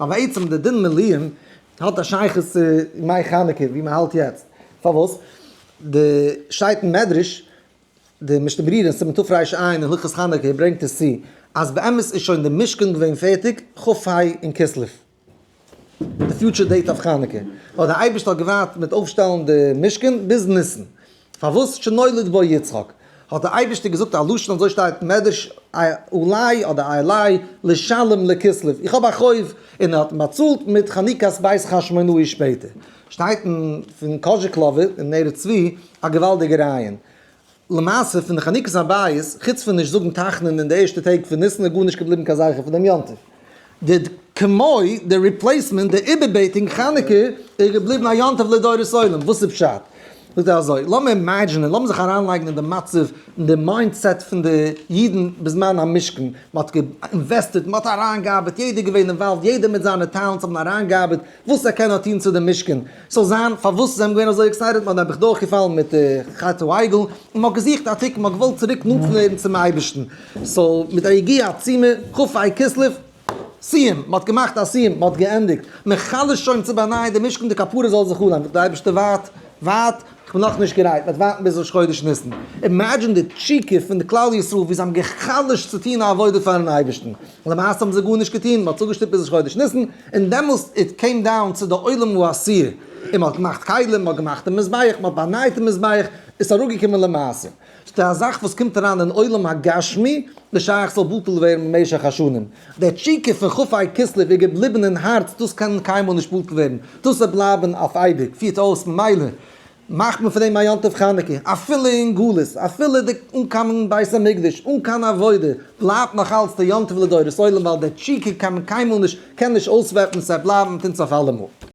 אבער בעצם די דין מילואים האט א שייכות צו ימי חנוכה ווי מען האלט יעצט. פארוואס? די שטייט אין מדרש, די משנה ברורה אין סימן תר"ע אין הלכות חנוכה ברענגט עס צו, אז באמת איז שוין די משכן געווען פערטיג כ"ה אין כסלו. די future date אויף חנוכה, ווייל דער אייבערשטער האט געווארט מיט אויפשטעלן די משכן ביז ניסן, פארוואס שנולד בו יצחק, האט דער אייבערשטער געזאגט א לשון אזוי שטייט אין מדרש אולי אדער אלי לשלם לכסלו, איך האב א חוב, און ער האט אים באצאלט מיט חנוכת בית חשמונאי שפעטער, שטייט אין פון קאזשיגלאווער אין נרו צבי א געוואלדיגע רעיון, למעשה פון די חנוכת הבית, חוץ פון נישט זאגן תחנון אין די ערשטע טעג פון ניסן איז גארנישט געבליבן קיין זכר פון דעם יום טוב. די כמו, די replacement, די איבערבעטונג חנוכה איז געבליבן א יום טוב לדורות עולם. וואס איז פשט? זאגט ער אזוי, לאמיר imagine ען, לאמיר זיך אריינלייגן אין די מצב, אין די mindset פון די אידן בזמן המשכן, מען האט גע-invest עט, מען האט אריינגעארבעט, יעדער איז געווען involved, יעדער מיט זיינע talents האבן אריינגעארבעט, וואס ער קען נאר טון צו די משכן ס'זאל זיין, פארוואס זיי זענען געווען אזוי excited, מ'האט נעבעך דורכגעפאלן מיט די חטא העגל, און מ'האט געזוכט א תיקון, מ'האט געוואלט צוריק נאנט ווערן צום אייבערשטן, so מיט א יגיעה עצומה, כ"ה כסלו, סיום, מ'האט געמאכט א סיום, מ'האט געענדיגט, מ'חלש'ט שוין צו באנייען די משכן, די כפרה זאל זיך אנהייבן, זאגט די אייבערשטער ווארט, ווארט, איך בין נאכנישט גרייט, מ'וועט ווארטן ביז ראש חודש ניסן. Imagine די תשוקה פון די כלל ישראל ווי זיי האבן גע'חלש'ט צו טון א עבודה פאר'ן אייבערשטן, למעשה האבן זיי גארנישט געטון, מ'האט צוגעשטופט ביז ראש חודש ניסן, און דעמאלסט it came down צו די עולם העשיה, און מ'האט געמאכט כלים, מ'האט געמאכט די מזבח, מ'האט באנייט די מזבח, איז אראפגעקומען למעשה. ס'איז א זאך וואס קומט אריין אין עולם הגשמי, נישט שייך ס'זאל בטל ווערן במשך השנים. די תשוקה פון כ"ה כסלו איז געבליבן אין הארץ, דאס קען קיינמאל נישט בטל ווערן, דאס וועט בלייבן אויף אייביג, פירט אויס ממילא מאכט מען פון דעם א יום טוב חנוכה, אפילו אין גלות, אפילו די אן קיין בית המקדש, אן קיין עבודה, בלייבט נאך אלץ די יום טוב לדורות עולם, ווייל די תשוקה קען מען קיינמאל נישט, קען נישט אויסוועפן, ס'וועט בלייבן מיט אונז אויף אלעמאל.